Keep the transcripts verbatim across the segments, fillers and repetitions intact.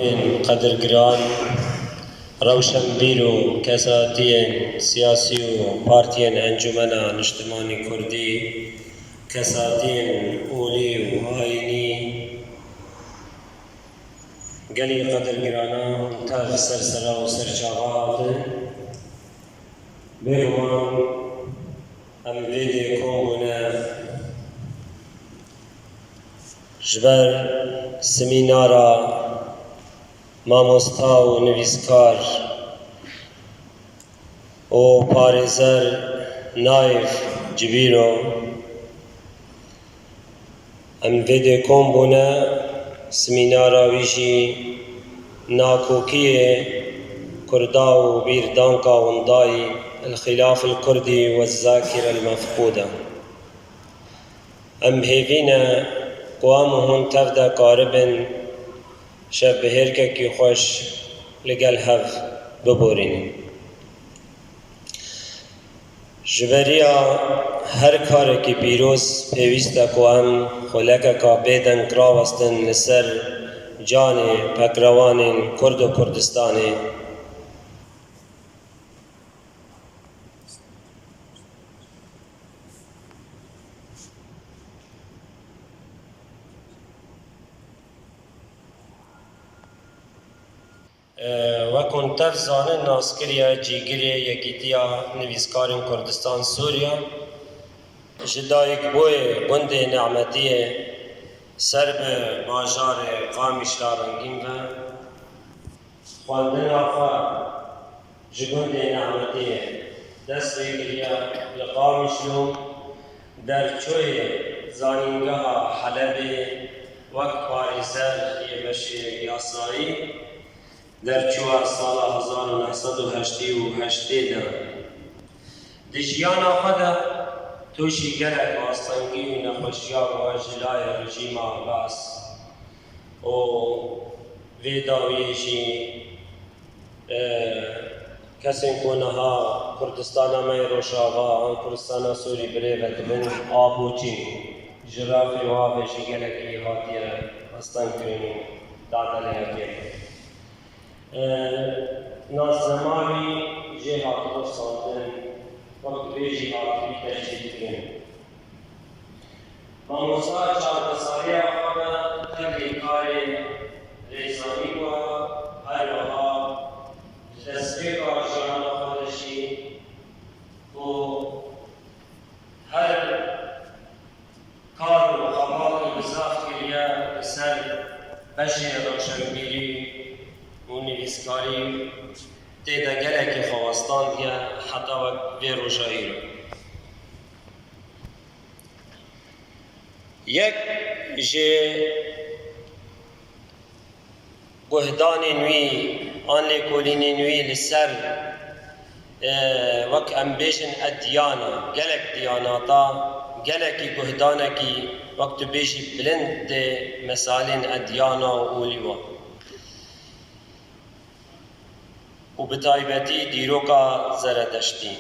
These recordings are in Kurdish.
Qedirgiran, rewşenbîr û kesatiyên siyasî û partiyên Encûmena Niştimanî Kurdî, kesatiyên olî û ayînî, gelî qedirgirana hûn tev ser sera û ser çava hatin. Bêguman em vê dê kom bûne ji ber semînara mamosta û nivîskar û parêzer Naif Cibîro. Em vê dê kom bûne, semînara wî jî nakokiyê Kurda û bîrdanka windayî, El-Xilaf el-Kurdî we Zakir el-Mefqûd e. Em hêvî ne ku em û hûn tev de karibin şevbihêrkekî xweş li gel hev biborînin. Ji beriya her karekî pîroz pêwîst e ku em xulekeka bêdeng rawestin li ser canê pekrewanên Kurd û Kurdistanê. Wek hûn tev zanin, naskiriye cîgirê Yekîtiya Nivîskarên Kurdistan Sûriye, ji dayikbûyê gundê Nehmetiyê ser bi bajarê Qamişla rengîn ve, xwendina xwe ji gundê Nehmetiyê dest pê kiriye, li Qamişlo derçûyê Zanîngeha Helebê wek parêzer yê beşê yasayî derçûya sala hezar û neh sed û heştê û heştê de. Di jiyana xwe de tûşî gelek astengî û nexweşiya bû ji layê rejîma Baas û vê dawiyê jî, e, kesên ku niha Kurdistana me yê Rojava an Kurdistana Sûrî birêve dibin, av û çî ji rafê wan ve jî gelekî hatiye astengkirin û dadeleya kêm. E, nasnama wî jê hatibû sandin, wek tu bêjî hatibî tecdîdkirin. Mamosta çardeh saliya xwe de tevlî karê rêzanî bû, her wiha ji destpêka jiyana xwe de jî ku her kar û xebatê bizaf kiriye li ser beşê rewşenbîrî û nivîskarî tê de gelekî xwe westandiye heta wek vê roja îro. Yek ji guhdanên wî an lêkolînên wî li ser, e, wek em bêjin edyana, gelek diyanata, gelekî guhdanekî wek tu bêjî bilind tê mesalên edyana û olî wan. Û bi taybetî dîroka Zeredeştî.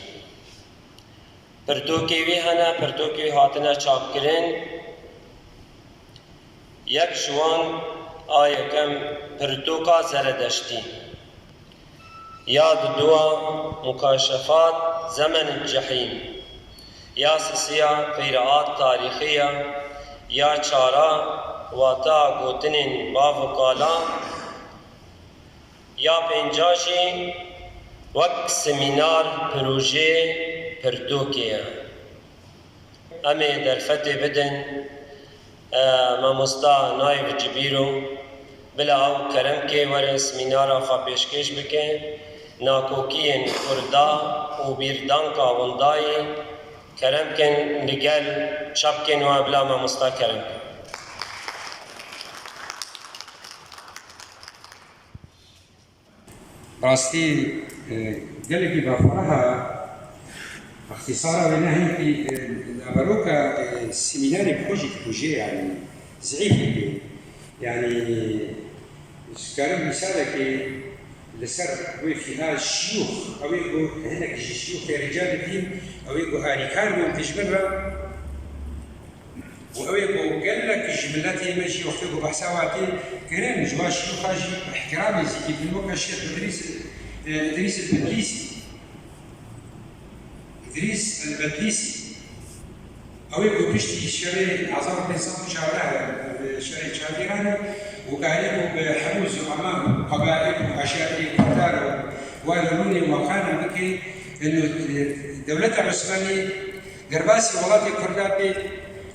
Pirtûkê wî hene, pirtûkê wî hatine çapkirin. Yek ji wan a yekem pirtûka Zeredeştî. Ya diduwa Mukaşefat Zemen Cehîm. Ya sisiya Qîraat Tarîxî ya. Ya çara Wata Gotinên Bav û Kala. Ya pênca jî wek semînar projeyê pirtûkê ye. Em ê derfetê bidin, e, mamosta Naîf Cibîro, bila ew kerem ke were semînara xwe pêşkêş bike, nakokiyên Kurda û bîrdanka windayî kerem kin li gel çapkên we bila mamosta kerem kin. Rastî, e, gelekî bafaraha îxtîsara wê ne hinkî, e, naveroka, e, semînerê bi xwe jî dikuje, yanî zîîf dike. Yanî, ji karim mîsalekê li ser wê fîna şiyûx, ew ê ku hinek ji şiyûxê rica didîn, ew ê ku alîkar bûn tijbin re, Û ew ê ku gelek ji miletê me jî wextê ku behsa wan tê kirin, ji wan şiyûxa jî bi ihtiramê zikî dikin, weke Şêx Îdrîs, e, Îdrîs el-Bedlîsî. Îdrîs el-Bedlîsî. Ew ê ku piştî şerê hezar û pênc sed û çardeh, e, şerê Çavîranê û karî bû bi hemû zûema û qebaîl û eşîretê Kurdan û wan li Rûnê û Waqanê bike, ino, e, dewleta Osmanî derbasî welatê Kurda bê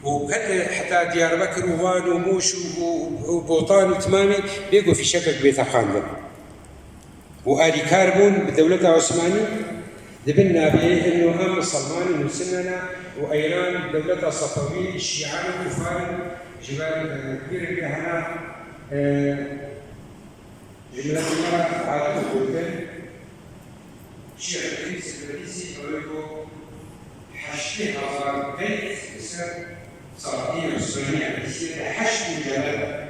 û heta, heta Diyarbekir û Wan û Mûş û, û, û Botan û timamî bê ku fîşekek bê teqandin. Û alîkar bûn bi dewleta Osmanî, di bin navê ino em misilman in û sunne ne û Eyran dewleta Sefewî, şîan û kufar in, ji ber, e, vî rengê hena, e, Ji miletê me re hatibû gotin, Şêx Îdrîs Bedlîsî ew ê ku heştê hezar beyt li ser Selatînê Osmanî nivîsiye, heşt muceled e.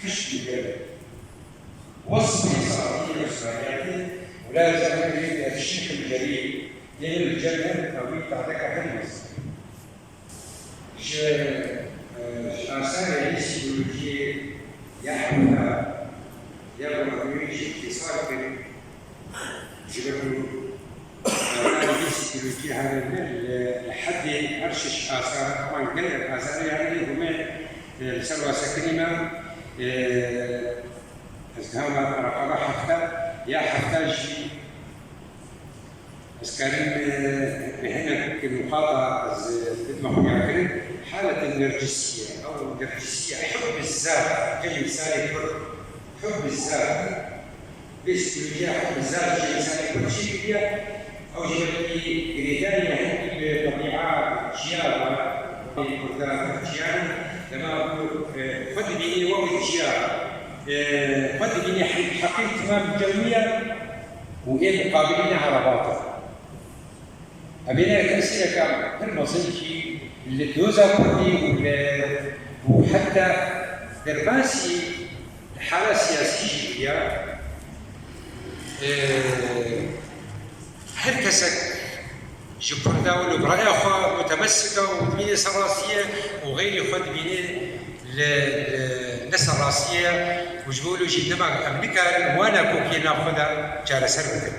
Heşt muceled. Wesfê Selatînê Osmaniyetê û lazim e bêje Şêx el-Celîl, yê li cem ew ê tadeke herî mezin. Ji, e, ji asarê wê sîkolojiyê ya hefta, ya ku em ê jî îxtîsar bikin, ji ber ku asarê wê sîkolojiyê hene ne li, li hedê her şeş asar, heman gelek asarê hene lê hûmê, e, li ser wa sekinî me, e, ez dihama reqema hefta, ya hefta jî Ez karim, e, bi hinek nuqata ez, e, bidime xuyakirin. Halet nercisiye, ew nercisiye, hubb zat, qey însanê Kurd, hubb zat. Psîkolojiya hubb zat ji însanê Kurd çêkiriye. Ew jî belkî girêdayî hindî bi tebîa, bi çiya ve, Kurda, Kurdiyan, dema ku, e, xwe dibînî wek çiya, e, xwe dibînî he-, heqîr timam cewmiye. û ê muqabilî ne herebatê. Evê ne tesîreke pir mezin jî li doza Kurdî û li, û heta derbasî li hala siyasî jî bûye. Ee, her kesek ji Kurda wilo bi raya xwe mutemessik e û dibîne ser rastiyê û xeyrê xwe dibîne li, li ne ser rastiyê û ji bo wilo jî dema em nikarin wana ku kê nav xwe de çareser bikin.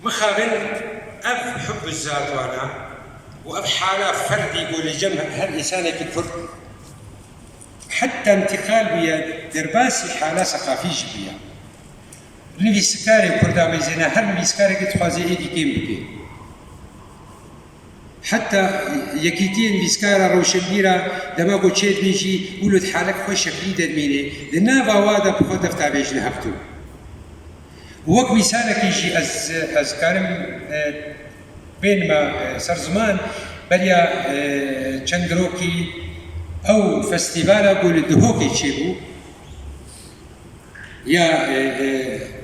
Mixabin ev hub zat wana û ev hala ferdî ku li cem her însanekî Kurd heta întiqal bûye, derbasî hala seqafî jî bûye. Nivîskarê Kurda mezin e, her nivîskarekî dixwaze êdî kêm bike. Heta yekîtiyên nivîskara rewşenbîra dema ku çêdibî jî wilo di halek xwe şeklî de dimîne. Di nava wa de bi xwe defta bêjine hevdû. Wek mîsalekî jî ez, ez karim, e, bênime, e, ser ziman, beriya, e, çend rokî ew festîvala ku li Duhokê çêbû, Ya, e, e,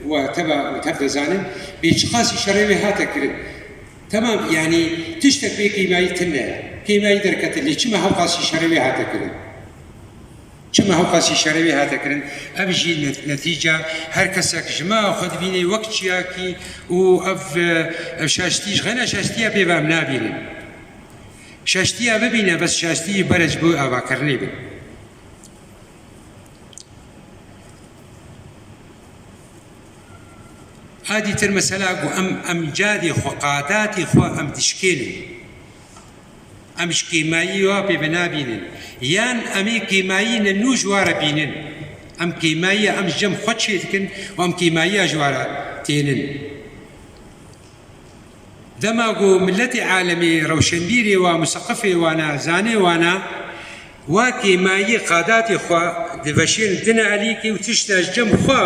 we teva, we tev dizanin, bê çiqasî şerê wê hate kirin. Temam, yanî tiştek bê kêmayî tune ye. Kêmayî derkete, lê çima hewqasî şerê wê hate kirin? Çima hewqasî şerê wê hate kirin? Ev jî net-, netîca her kesek ji me xwe dibîne wek çiyakî û ev, e, ev şaştî ji xeyna şaştiya pê ve em nabînin. Şaştiya bibîne, bes şaştiyî bere ji bo avakirinê bin. A dîtir mesela ku em, em cadê xwe, qadatê xwe em dişkênin. Em ji kêmayî wa pê ve nabînin. Yan em ê kêmayî ne nû ji wa re bînin. Em kêmayiya em ji cem xwe çê dikin û em kêmayiya ji wa re tênin. Dema ku miletê alemê, rewşenbîrê wa, museqifê wana, zanê wana, wa kêmayî qadatê xwe diveşên dine elîkê û tişta ji cem xwe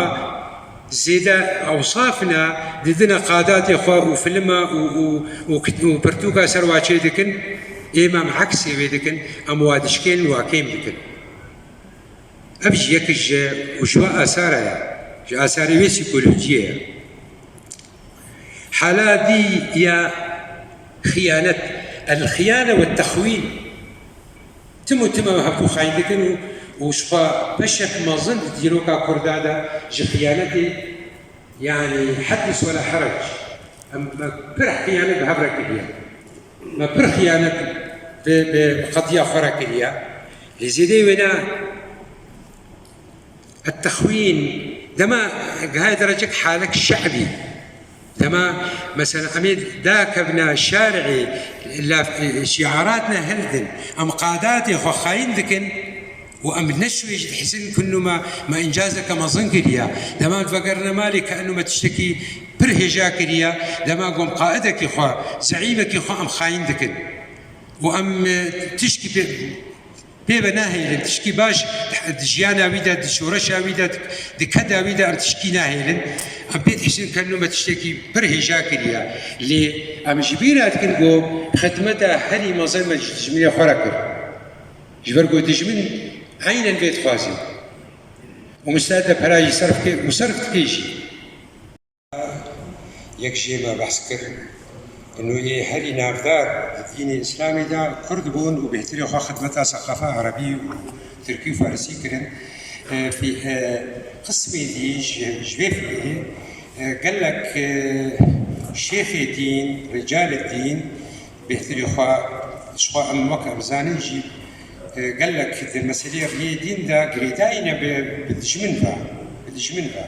zêde ewsafina didine qadatê xwe û filma û, û, û kit-, û pirtûka ser wa çê dikin, êm em eksê wê dikin, em wa dişkên wa kêm dikin. Ev jî yek ji, û ji wa asara ye, ji asarê wê psîkolojiyê ye. Hala dî ya xiyanet, el-xiyane ve texwîn. Tim û tim em hevdû xayn dikin û, û ji xwe beşek mezin di dîroka Kurda de ji xiyanetê, yanî hedis wela herec. Me pir xiyanet bi hev re kiriye. Me pir xiyanet bi, bi qediya xwe re kiriye. Lê zêdeyê wêne التخوين, dema gihaye derecek halek şe'bî. Dema, mesela, em ê dakevna şarê, laf, şiaratna hildin, em qadatê xwe xayîn dikin û em neşwê jî dihisin ku me, me încazeke mezin kiriya. Dema vegerine malê ke eno me tiştekî pir hêja kiriya, dema gom qaidekî xwe, zeîmekî xwe em xayîn dikin. Û em, e, tişkî pê, pê ve nahêlin, tişkî baş di jiyana wî de, di şoreşa wî de, di, di keda wî de em tişkî nahêlin. Em pê dihîsin ke eno me tiştekî pir hêja kiriye. Lê em ji bîra dikin ku xidmeta herî mezin me ji dijminê xwe re kir. Ji ber ku dijmin eynen vê dixwaze. Û mistahil de pera jî serf ke û serf dike jî. Yek jê me behs kir, nûyê herî navdar di dînê Îslamê de Kurd bûn û bêhtirê xwe xidmeta seqafa erebî û tirkî û farisî kirin. E, fî-, e, qismê dî ji, ji vê fîlê, e, gelek, e, şêxê dîn, ricalê dîn, bêhtirê xwe, ji xwe em wek em zanin jî, e, gelek di meselê riyê dîn de girêdayî ne bi, bi dijmin ve, bi dijmin ve.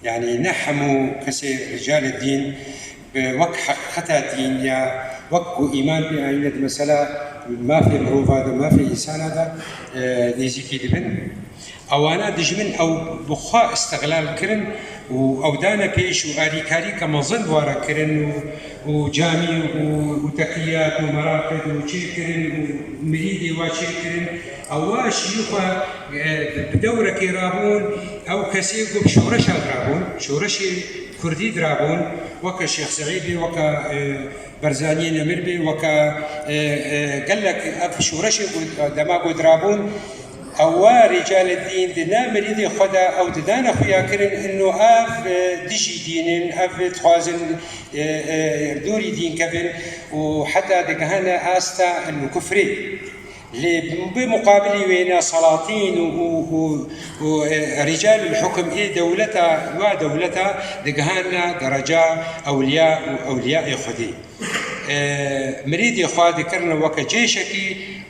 Yanî ne hemû kesê ricalê dîn bi wek heqîqeta dîn ya wek ku îman pê anîne di mesela mafê mirova de, mafê însana de, e, nêzîkî dibin. Ewana dijmin ew bi xwe îstixlal kirin û ew dane pêş û alîkarîke mezin bi wan re kirin û, û camî û, û teqiyat û meraqid û çêkirin û mirîdê wa çêkirin. Ewa jî xwe, e, bi dewrekê rabûn, ew kesê ku bi şoreşa dirabûn, şoreşê kurdî dirabûn, weke Şêx Seîdê, weke, e, Berzaniyê Nemir bê, weke, e, e, gelek ev şoreşê ku dema ku dirabûn, ewa ricalê dîn di nav mirîdê xwe de ew didane xuya kirin, ino ev, e, dijî dîn in, ev dixwazin, e, e, dûrî dîn kevin û heta digihane asta ino kufrê. Lê bi muqabilî wêne selatîn û, û, û, û, e, ricalul hukm ê dewleta, wa dewleta digihane dereca ewliya û ewliyayê Xwedê. E, mirîdê xwe dikirine weke cêşekî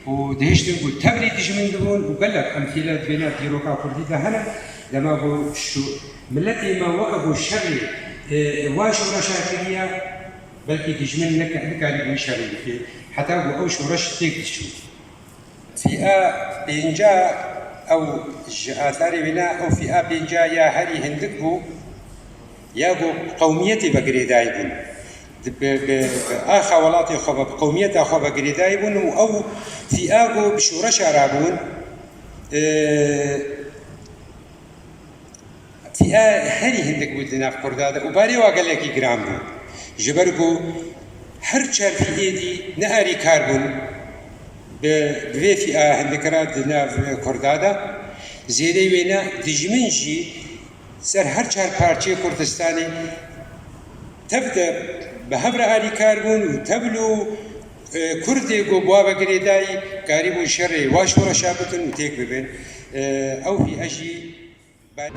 û dihiştin ku tevlî dijmin dibûn û gelek emsîle di vêna dîroka kurdî de hene. Dema ku şu miletê me weke ku şerê, e, wa şoreşa kiriye, belkî dijmin nik-, nikarî wî şerê bike, heta ku ew şoreş têk diçû. Fîa pênca ew ji asarê wêne, ew fîa pênca ya herî hindik bû, ya ku qewmiyetê ve girêdayî bûn. Di, bi, bi, bi axa welatê xwe ve, bi qewmiyeta xwe ve girêdayî bûn û ew fîa ku bi şoreşa rabûn, e, Fîa herî hindik bû di nav Kurda de û barê wa gelekî giran bû. Ji ber ku her çar fîê dî ne alîkar bûn bi, bi vê fîa hindik re di nav Kurda de. Zêdeyê wêne dijmin jî ser her çar parçeyê Kurdistanê tev de bi hev re alîkar bûn û tevlû, e, Kurdê ku bi wa ve girêdayî karîbûn şerê wa şoreşa bikin û têk bibin. E, ew fîa jî But